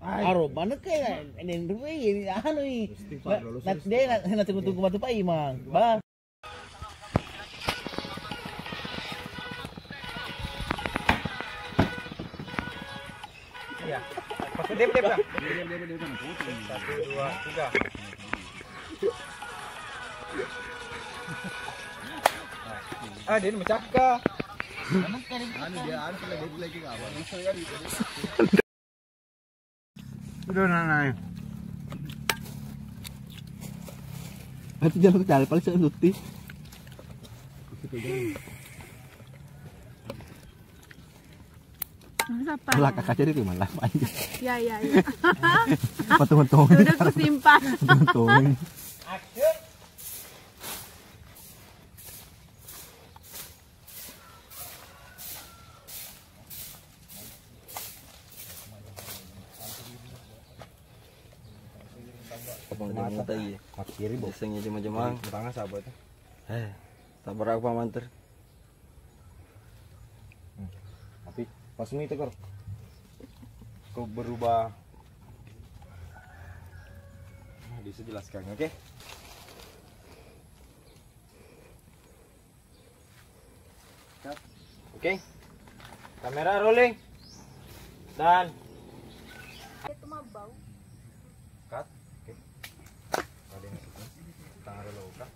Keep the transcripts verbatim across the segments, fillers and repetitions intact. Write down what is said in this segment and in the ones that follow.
Aro, maneng ke, nenrui, anu i. Istighfar dulu, na, de, na, na tunggu-tunggu matu pai, Mang. Ba. Iya. Pakai dep, dep, Bang. Satu, dua, tiga. Ah, dia mecah kah? Anu dia, anu, lagi, lagi, apa? Udah, nah, nah. Itu jangan kecil, paling saya tuti. Siapa? Lah, kakak jadi gimana? Ya, ya, ya. Patung-patung. Udah, aku simpan. Patung-patung. Abang dia muta iya. Makkiri, Bo. Biasanya jema-jemang. Tangan siapa itu? Eh, tak berapa manter. Hmm. Tapi pas ini tegur. Kau berubah. Nah, bisa jelaskan, oke? Oke. Kamera rolling. Dan cut. Oke. Ada yang suka. Tangan dulu, Kak.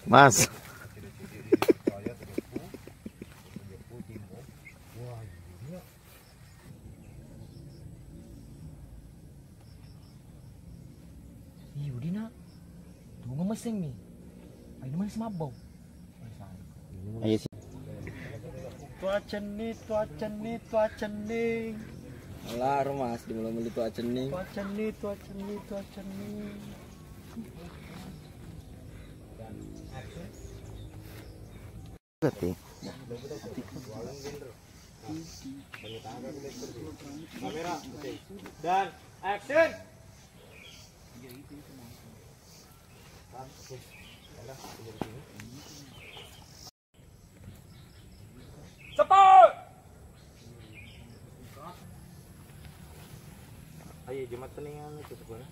Mas. Saya tujuh puluh, tujuh puluh timur. Wah, iya. Ih, Udina. Tunggu meseng nih. Ayo, mana si Mabau? Ayo, sih. Tua cenni, tua cenni, tua cenni. Laro, Mas, di mula-mula tua cenni. Tua cenni, tua cenni, tua cenni. Berarti. Kamera, dan action. Cepat. Ayo, jemat teningan itu supaya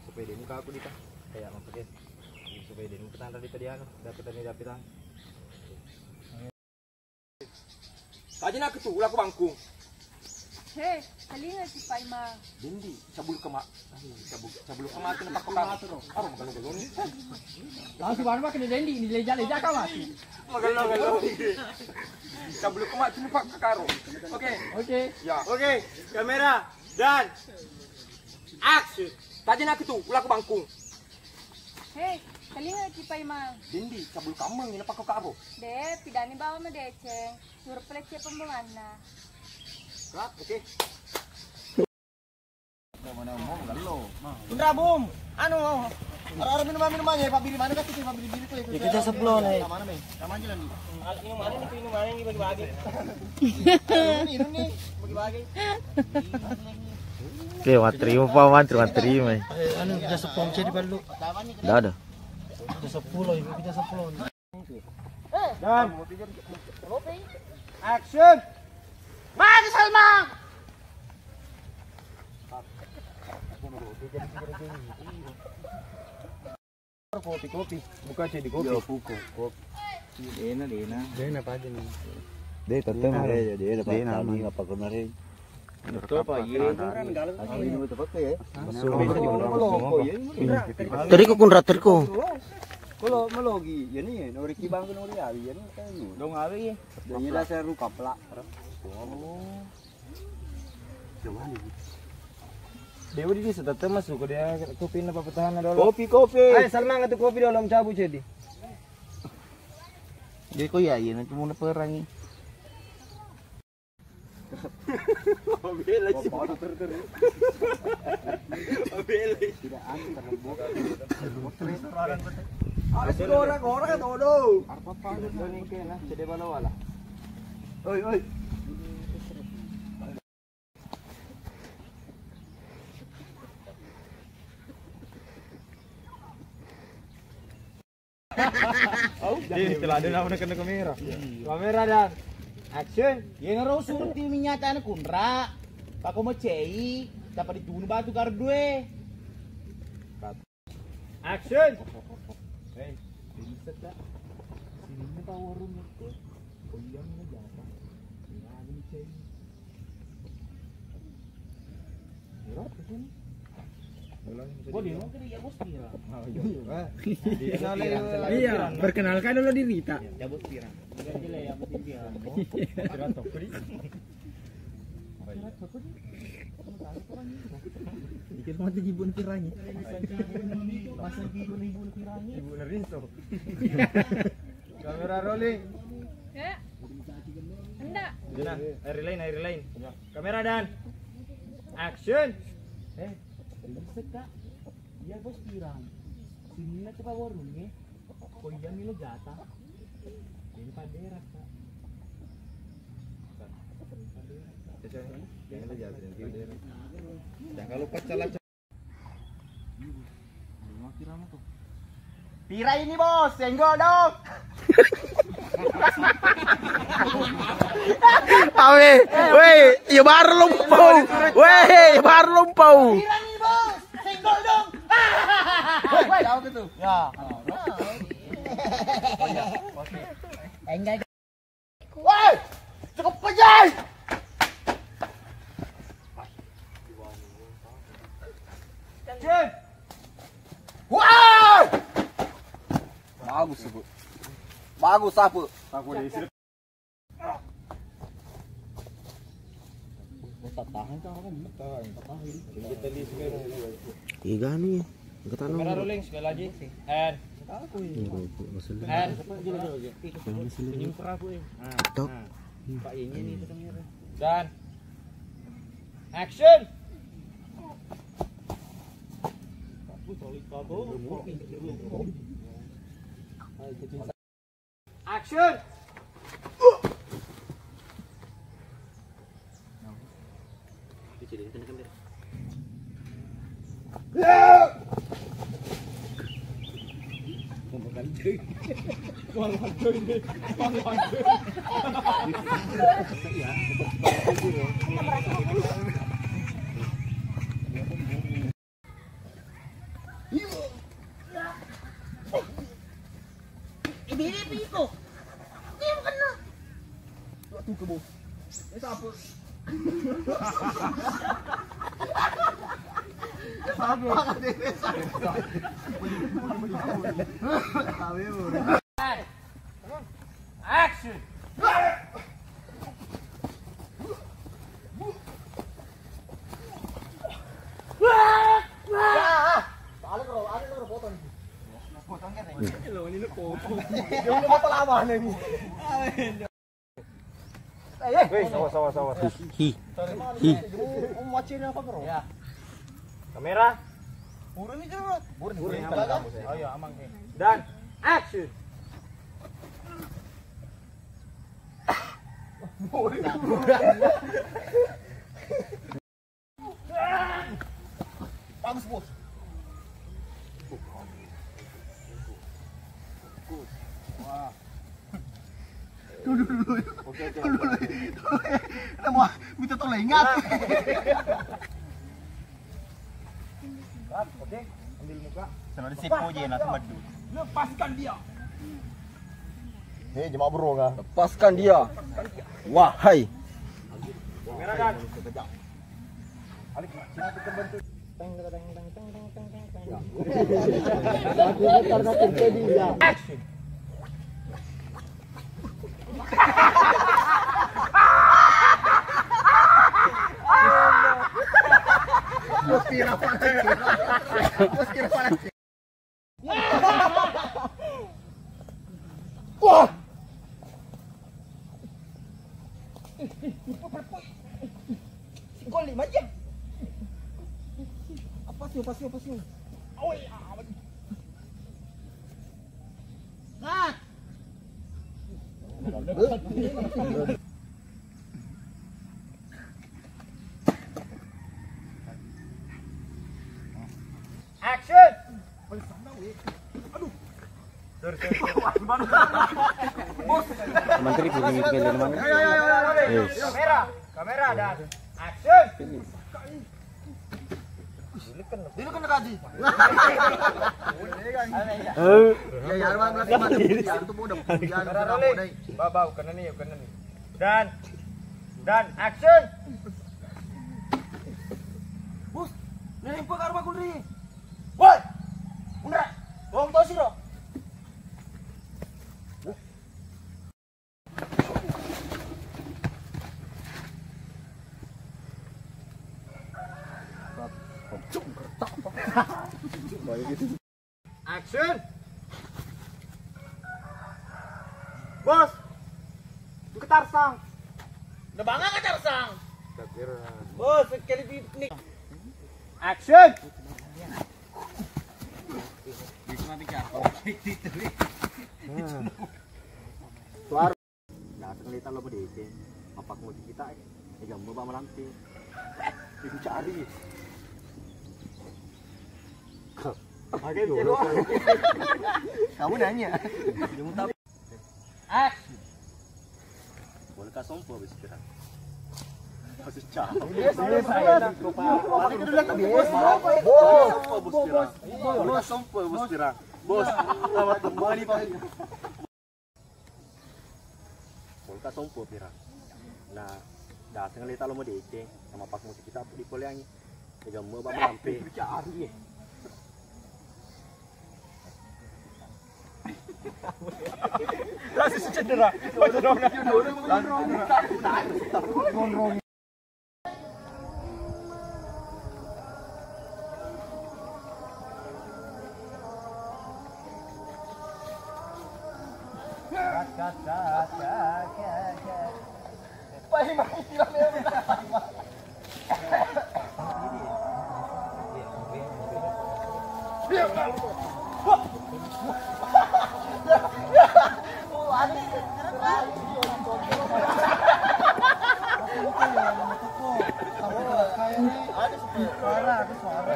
supaya dia muka aku dita. Kayak apa deh? Supaya dia muka tanda di tadi anu, dapat tadi dapat. Aja nak ketu, ulah ku bangkung. He, talinga si Paima. Dendi, cabul kema, cabul, cabul kema tu nampak kau. Aro magalo-galo ni. Langsung baru makan Dendi, ini leja-leja kau mati. Magalo-galo. Cabul kema tu nampak kau. Oke. Oke. Ya. Oke, kamera dan action. Aja nak ketu, ulah ku bangkung. He, talinga si Paima. Dendi, cabul kameng, ini pakko karo. De, pidani bawa madeceng. Suruh pelecce pembuanganna. Cut, oke. Indra, Bum. Anu, aro-aro minuman-minuman ya, Pak Biri, mana kan tuh, Pak Biri, Biri tuh, ya, kita sebelum nih. Mana, Mei? Sama aja lagi. Minum mana nih, minum mana yang dibagi-bagi? Minum nih, bagi-bagi. Oke, materi, Pak, materi, materi, Mei. Eh, anu, kita sepuluh jadi perlu. Nggak ada. Kita sepuluh, ibu kita sepuluh. Dan action. Maju Salma. Kopi, kopi. Buka jadi kopi. Yo, buka kopi. Dena, dena. Dena apa aja nih? Deh, tetep. Dena, dena, dena, dena, apa kemarin? Betul, Pak. Iya. Lagi minum tempat ya. Masuk. Teriko, Kunra, teriko. Kalau melogi, ya nih, nori kibang ke nori awi, ya nih, kan. Dong awi ya. Dan ini dasar lu kaplak. Oh. Dewa di desa tetap masuk ke dia kopi apa petahana dulu. Kopi, kopi. Ayo, Salma, ngatu kopi dulu, cabut jadi. Dia kok ya, iya, nanti mau perangi. Mabela sih. Mabela. Tidak antar. Ada orang-orang todo. Apa-apa ini kena cedek bala wala. Oi, oi. Jadi teladan apa nak kena kamera? Kamera dan action. Yang harus suruh tim nyata anak Kunra. Pako mecei. Dapat ditunu batu kardue. Action. Hei, bisa tak? Sini pa warung itu. Oh iya, ini jatah. Ini ada di sini. Berapa sih? Gua di rumah kira ya bos kira. Oh, iya. Iya, perkenalkan dulu diri ta. Ya bos kira. Enggak jelas ya bos kira. Kira toko di. Dikit mati ibu pirangi. Masa ibu ibu pirangi. Ibu Nerinso. Kamera rolling. Ya. Enggak. Jena, air lain, air lain. Kamera dan action. Eh, bisa kak? Iya bos pirang. Sini coba warungnya. Ko iya milo jatah. Ini paderak kak. Jangan lupa cala. Pira ini bos, senggol dong. Awe, weh, ya baru lumpau. Weh, ya baru lumpau. Pira ini bos, senggol dong. Weh, tahu gitu. Ya. Enggak. Woi, cukup pejai. Woi. Bagus, Bu. Bagus, Sapu. Tahan, tahan. Tahan. Tiga nih. Ke tanah. Kamera rolling sekali lagi. And and. Nah, ini sini. Tok. Pak, ini nih itu kamera. Dan action. Action. Ibili piko. Ini bukan. Tuh ke bos. Ini siapa? Siapa? Action. Balik, Bro. Ada, Bro, potong. Potong kan? Lo ini lo potong. Dia udah mau lawan ini. Eh, eh. Weh, sawa, sawa, sawa. Hi, hi. Hi. Mau, mau macet apa, Bro? Ya. Kamera. Burung ini, Bro. Burung, burung. Burung, burung. Oh iya, aman nih. Dan action. Bagus, Bos. Wah. Dulu, dulu. Oke, oke. Dulu, dulu. Kita mau minta tolong, ingat. Oke, ambil muka. Selalu sipo je, nah, semadu. Lepaskan dia. Hei, jemaah bro, kah? Lepaskan dia. Wahai. Kamera, Dan. Action. Bos kira panas. Bos kira panas. Wah. Gol lima jam. Apa sih, apa sih, apa sih? Oi, awan. Cut. Action. Aduh. Sorry, sorry, sorry. Bos. Teman tadi pusing itu kalian mana? Ayo, ayo, ayo, ayo, ayo. Yes. Kamera, kamera dan action. Dulu kan kaji. Eh. Ya, ya, Bang, berarti mati. Ya, itu bodoh. Ya, Bang, bodoh. Bau, bau, kena nih, kena nih. Dan, dan action. Bos, nering pe karo bakul ri. Woi. Undra. Bohong to siro. Action. Bos. Itu ketarsang. Udah banget ketarsang. Bos, sekali piknik. Action. Suara. Datang leta lo medekeng. Apa mau kita? Eh, gamme ba malampe. Itu cari. Pakai dulu. Kamu nanya. Action. Boleh kasih sompo habis kira. Kasih cah. Boleh kasih sompo bos kira. Boleh kasih sompo bos kira. Bos, selamat kembali, Pak. Polka sompo pira. Nah, daseng leta lo medeceng, sama pas musik kita di poleangi. Ega mua bang lampe. Langsung cedera. Ada suara, ada suara.